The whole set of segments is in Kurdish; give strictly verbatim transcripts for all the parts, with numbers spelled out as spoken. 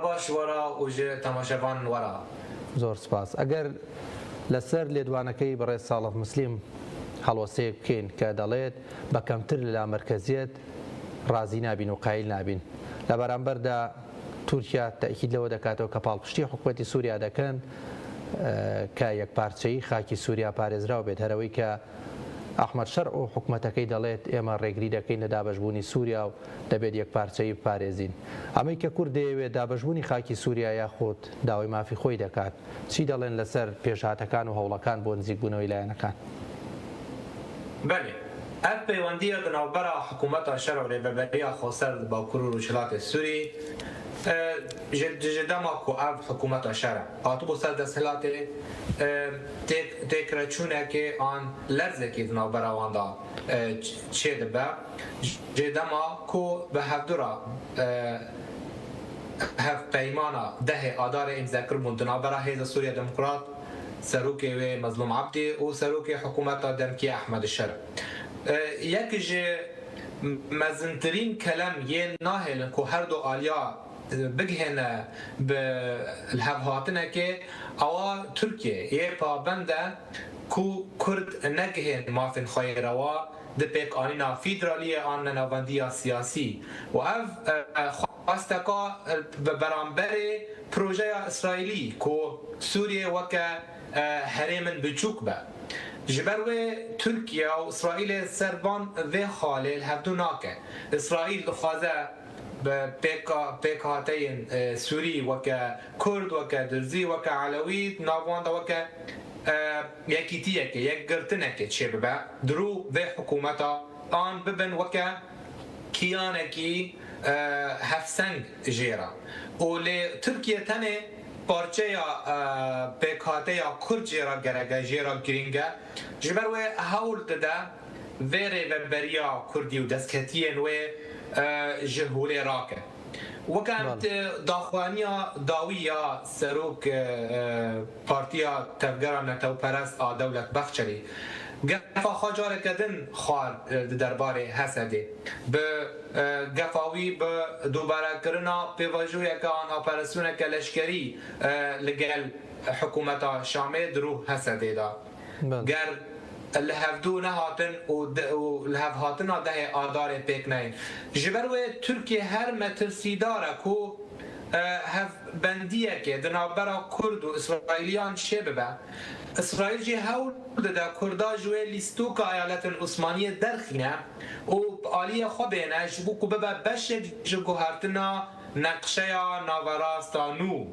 baş wera û ji temaşevan wera. Zor spas. Eger لەسەر لێدوانەکەی بەڕێز ساڵح موسلیم هەڵوەستەیەک بکەین کە دەڵێت بە کەمتر لە لامەرکەزیەت ڕازی نابین و قایل نابین. لە بەرامبەردا تورکیا تەئکید لەوە دەکاتەوە کە پاڵپشتی حکومەتی سووریا دەکەن، ئە، کە یەکپارچەیی خاکی سووریا پارێزراو بێت، هەرەوەی کە ئەحمەد شەرع و حکومەتەکەی دەڵێت ئێمە ڕێگری دەکەین لە دابەشبوونی سووریا و دەبێت یەکپارچەیی بپارێزین. ئەمەی کە کورد دەیەوێت دابەشبوونی خاکی سووریا یاخود داوای مافی خۆی دەکات، چی دەڵێن لەسەر پێشهاتەکان و هەوڵەکان بۆ نزیکبوونەوەی لایەنەکان؟ بەێ، ئەم پەیوەندیە دناوبەرا حکوومەتە شەر و رێبەبەریا خۆسەر باکوور و ڕوژهەڵاتی سووری، ئە، ji, ji dema ku ev hikûmeta şer e, hatibû ser desthilatê, e, têk-, têkireçûnekê an lerzekî di navbera wan de, e, ç-, çêdibe. Ji dema ku bi hevdu re, e, hevpeymana dehê Adarê îmze kiribûn di navbera Hêza Sûriya Demokrat, serokê wê Mezlûm Ebdî û serokê hikûmeta demkî Ehmed Şer. E, yek ji mezintirîn kelem yên nahêlin ku her du aliya bigihêne bi lihevhatinekê, ewa Tirkiye yê pabend e ku Kurd negihên mafên xwe yê rewa di pêkanîna fîdraliyê an nenavendiya siyasî û ev, e, xwesteka, e, bi beramberê projeya Îsraîlî ku Sûriyê weke, e, herêmin biçûk be. Ji ber wê Tirkiye û Îsraîlê ser van vê xalê li hevdû nake. Îsraîl dixwaze bi pêka-, pêkhateyên, e, Sûrî weke Kurd, weke Dirzî, weke Elewî, di nav wan de weke, e, yekîtiyekê, yekgirtinekê çêbibe. Dirû vê hikûmeta an bibin weke kiyanekî, e, hevseng jê re. Û lê Tirkiye tenê parçeya, e, pêkhateya Kurd jê re gerek e, jê re girîng e. Ji ber wê hewl dide vê rêveberiya Kurdî û destketiyên wê, e, ji holê rake. Weke em Bale. ti daxuyaniya dawî ya serok, e, e, Partiya Tevgera Netewperest a Dewlet Bahçelî gefa xwe careke din xwar, e, di derbarê Hesedê. Bi, e, gefa wî bi dubarekirina pêvajoyeke an operasyoneke leşkerî, e, li gel hikûmeta Şamê di rû Hesedê de. Bale. Ger li hevdû nehatin û de-, û lihevhatina dehê Adarê pêk neyên. Ji ber wê Tirkiye her metirsîdar e ku, e, hevbendiyekê di navbera Kurd û Îsraîliyan çêbibe. Îsraîl jî hewl dide Kurda ji wê lîstoka Eyaletin Osmaniyê derxîne û bi aliyê xwe bêne ji bo ku bibe beşek ji guhertina neqşeya naverasta nû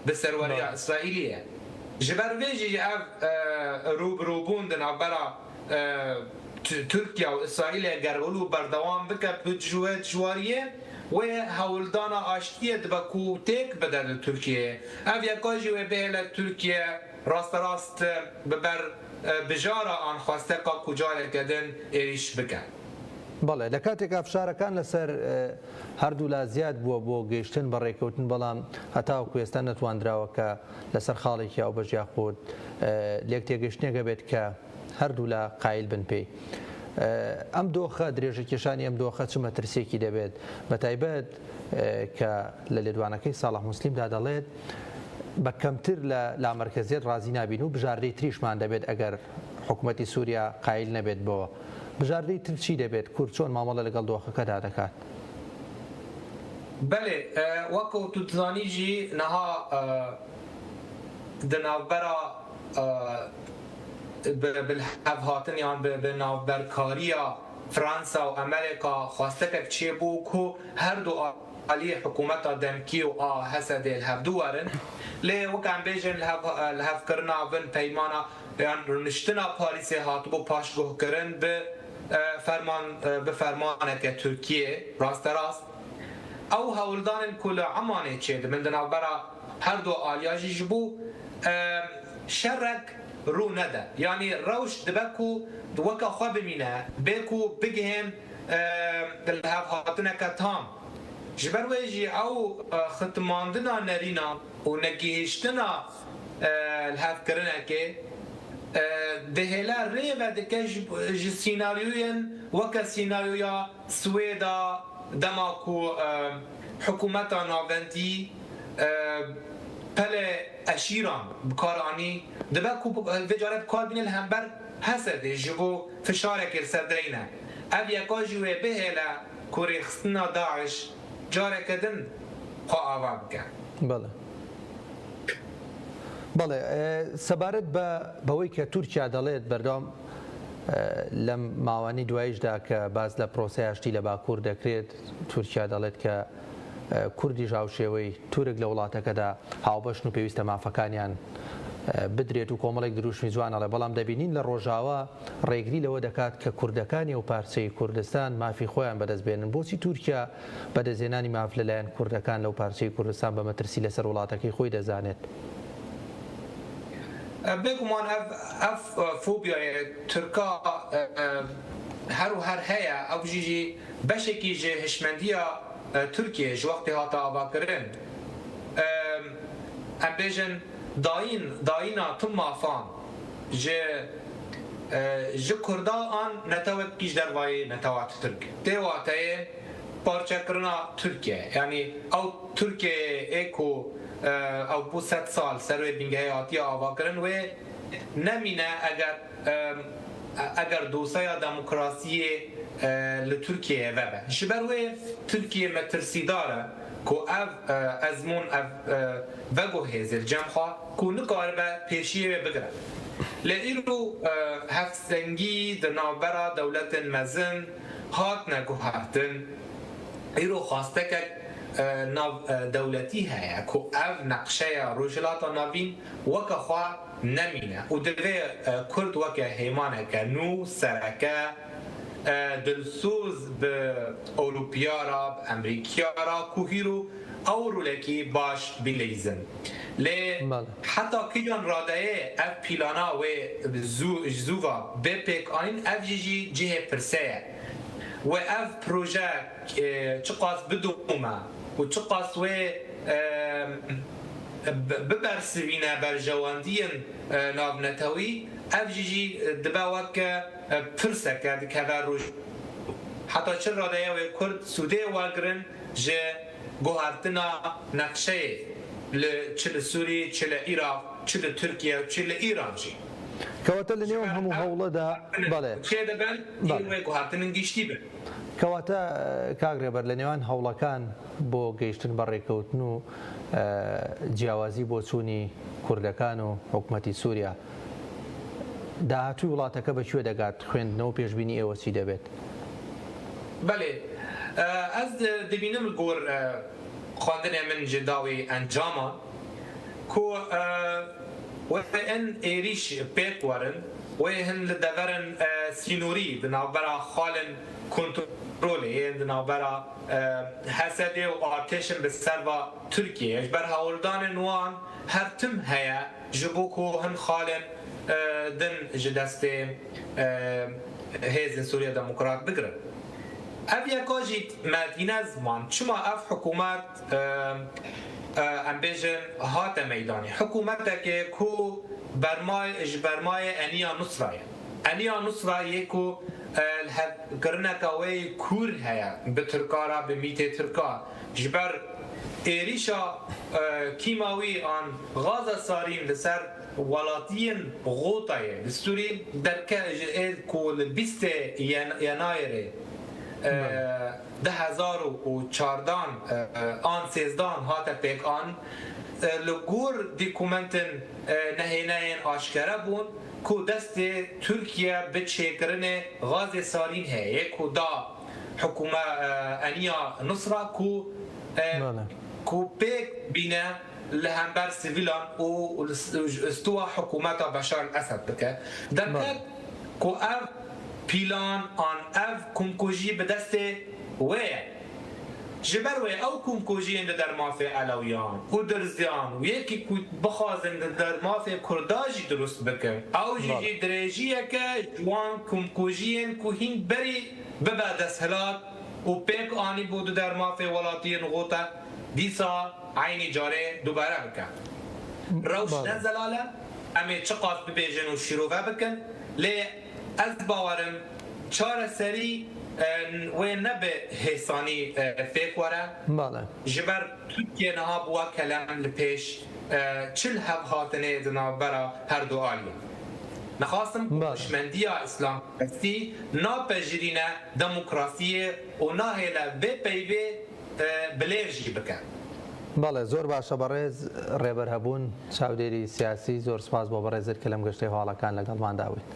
bi serweriya Bale. Îsraîliyê. Ji ber vê jî ev, e, rûbirûbûn di navbera, e, Tu-, Tirkiye û Îsraîlê ger wilo berdewam bike bi ji wê dijwariyê, wê hewldana aştiyê dibe ku têk bide li Tirkiyeyê. Ev yeka jî wê bihêle Tirkiye rasterast bi ber, e, bijara an xwesteka ku careke din êrîş bike. بەڵێ، لە کاتێکا فشارەکان لەسەر، ئە، هەردوولا زیاد بووە بۆ گەیشتن بە ڕێکەوتن، بەڵام هەتاوەکو ئێستا نەتواندراوە کە لەسەر خاڵێکی ئەو بەش یاخود، ئە، لێک تێگەیشتنێکە بێت کە هەردوولا قایل بن پێی. ئە، ئەم دۆخە، درێژەکێشانی ئەم دۆخە چ مەترسیەکی دەبێت؟ بە تایبەت، ئە، کە لە لێدوانەکەی ساڵح موسلیمدا دەڵێت بە کەمتر لە لامەرکەزیەت ڕازی نابین و بژاردەی تریشمان دەبێت ئەگەر حکوومەتی سووریا قایل نەبێت بۆ بژاردەی تر چی دەبێت؟ کورد چۆن مامەڵە لەگەڵ دۆخەکەدا دەکات؟ بەڵێ، ئە، وەکو تو دزانی ژی نەها، ئە، دە ناوبەرا، ئە، ب-، بە هەڤهاتن یان بە، بە ناوبەرکاریە فرانسا و ئەمریکا خواستەکەک چێ بوو کو هەردوو ئالیە حکوومەتا دەمکی و ئا هەسەدێ لە هەڤدوو وەرن. لێ وەک ئەم بێژن لە هەڤ-، لە هەڤکردنا بن پەیمانە یان ڕونشتنا پاریسێ هاتبوو پاشگوهکردن بە، ئە، فەرمان، ئە، بە فەرمانەکە تورکیە ڕاستەڕاست. ئەو هەوڵدانن کو لە عەمانێ چێ دەبن دە ناوبەرا هەردوو ئالیاژی ژ بوو، ئە، شەڕەک ڕوو نەدە. یانی ڕەوش دبە کو وەکە خوا بمینە، بێ کو بگهێن، ئە، لە هەڤهاتنەکە تام. Ji ber wê jî ew, e, xitmandina nerîna û negihîştina, e, lihevkirinekê, e, dihêle rê vedike ji, ji sînaryoyên weke sînaryoya Swêda dema ku, e, hikûmeta navendî, e, pelê eşîran bi kar anî, dibe ku bi, vê care bi kar bîne li hember H S D'ê ji bo fişarekê li ser derî ne. Ev yeka jî wê bihêle ku rêxistina DAIŞ careke din xwe ava bike. بەڵێ. بەڵێ، ئێ، سەبارەت بە، بەوەی کە تورکیا دەڵێت بەردەوام، ئێ، لەم ماوانی دواییشدا کە باس لە پرۆسەی ئاشتی لە باکوور دەکرێت، تورکیا دەڵێت کە، ئێ، کوردیش هاوشێوەی تورک لە وڵاتەکەدا هاوبەشن و پێویستە مافەکانیان، ئێ، بدرێت و کۆمەڵێک دروشمی جوان ئەڵێ. بەڵام دەبینین لە ڕۆژاوا ڕێگری لەوە دەکات کە کوردەکانی ئەو پارچەی کوردستان مافی خۆیان بەدەست بێنن. بۆچی تورکیا بەدەستهێنانی ماف لەلایەن کوردەکان لەو پارچەی کوردستان بە مەترسی لەسەر وڵاتەکەی خۆی دەزانێت؟ بێگومان ev, ev fobiyayê Tirka, e, e, her û her heye, ew jî jî beşekî ji hişmendiya, e, Tirkiyê ji wextê hate avakirin. E, em bêjin dayîn, dayîna tim mafan ji, e, ji Kurda an netewekî ji dervayê netewa Tirk. Tê wateyê parçekirina Tirkiye. Yanî ew Tirkiyeyê ê ku, e, ew bû sed sal ser wê bingehê hatiye avakirin, wê nemîne eger, e, eger doseya demokrasiyê, e, li Tirkiyeyê vebe. Ji ber wê Tirkiye metirsîdar e ku ev, e, ezmûn, ev, e, veguhêzê li cem xwe ku nikaribe pêşiyê wê bigire. Lê îro, e, hevsengî di navbera dewletên mezin hatine guhertin. Îro xwastekek, e, nav, e, dewletî heye ku ev neqşeya Rojhilata Navîn weke xwe nemîne û divê, e, Kurd weke hêmaneke nû, sereke, e, dilsoz bi Ewropiya re, bi Emerîkiya re ku hîro ew rolekî baş bileyzin. Lê Bale. Heta kîjan radeyê ev plana wê zû, ji zû ve bê pêkanîn, ev jî jî cihê pirsê ye. Wê ev proje, e, çiqas bidome û çiqas wê, e, bi, bibersivîne berjewendiyên, e, navnetewî, ev jî jî dibe weke, e, pirseke dikeve roj. Heta çi radeyê wê Kurd sûdê wergirin ji guhertina nexşeyê li, çi li Sûrî, çi li Iraq, çi li Tirkiye, çi li Îran jî. کەواتە لە نێوان هەموو هەوڵەدا، بەڵێ. Çê dibin, بەڵێ. Wê guhertinin giştî bin. کەواتە، کاک ڕێبەر، لە نێوان هەوڵەکان بۆ گەیشتن بە ڕێکەوتن و، ئە، جیاوازی بۆچوونی کوردەکان و حکومەتی سووریا، داهاتووی وڵاتەکە بە کوێ دەگات؟ خوێندنەوە پێشبینی ئێوە چی دەبێت؟ Belê, e, ez, e, dibînim li gor, e, xwendinê min ji dawî encaman ku, e, wê hin êrîş pêk werin, wê hin li deverên, e, sînorî di navbera xalên kontrolê yên di navbera, e, H S D û artêşin bi ser va Tirkiyeyê. Ji ber hewldanên wan her tim heye ji bo ku hin xalên, e, din ji destê, e, Hêzên Sûriya Demokrat bigirin. Ev yeka jî me dîne ziman, çima ev hikûmet, e, e, em bêjin hate meydanê. Hikûmetekê ku bermay-, ji bermayê Eniya Nusra ye. Eniya Nusra yê ku, e, li hevkirineka wê yê kûr heye bi Tirka re, bi mîtê Tirka. Ji ber êrîşa, e, kîmawî an gaza sarîn li ser welatiyên Xotayê li Sûrî derke ji ê ku li bîstê Yen-, Yenayêrê, e, Belê. du hezar û çardan, e, an sêzdan hate pêk an, e, li gor dokumentên, e, nehêneyên aşkere bûn ku destê Tirkiye bi çêkirinê gazê sarîn heye ku da hikûme, e, Eniya Nusra ku, e, Belê. ku pêk bîne li hember sivîlan û li s-, û ji stûwa hikûmeta Beşar el-Esed bike. Derket Belê. ku ev plan an ev komkujî bi destê wê ye. Ji ber wê ew komkujiyên di dermafê Elewiyan û Dirziyan û yekî ku bixwazin di dermafê Kurda jî dirust bikin, ew jî Belê. jî dirêjiyeke ji wan komkujiyên ku hîn berî bibe desthilat û pêk anîbû di dermafê welatiyên Xota, dîsa eynî carê dubare bike. Rewş Belê. ne zelal e, em ê çiqas bibêjin û şîrove bikin, lê ez bawerim çareserî, wê ne bi hêsanî pêk were. Ji ber Tirkiye niha bûye kelem li pêş çil hevhatinê di navbera her du aliyên. Nexasim ku hişmendiya îslamperestî napejirîne demokrasiyê û nahêle vê peyvê bilêv jî bike. بەڵێ، زۆر باشە بەڕێز ڕێبەر هەبوون، چاودێری سیاسی، زۆر سپاس بۆ بەڕێزت کە لەم گەشتەی هەواڵەکان لەگەڵمان داویت.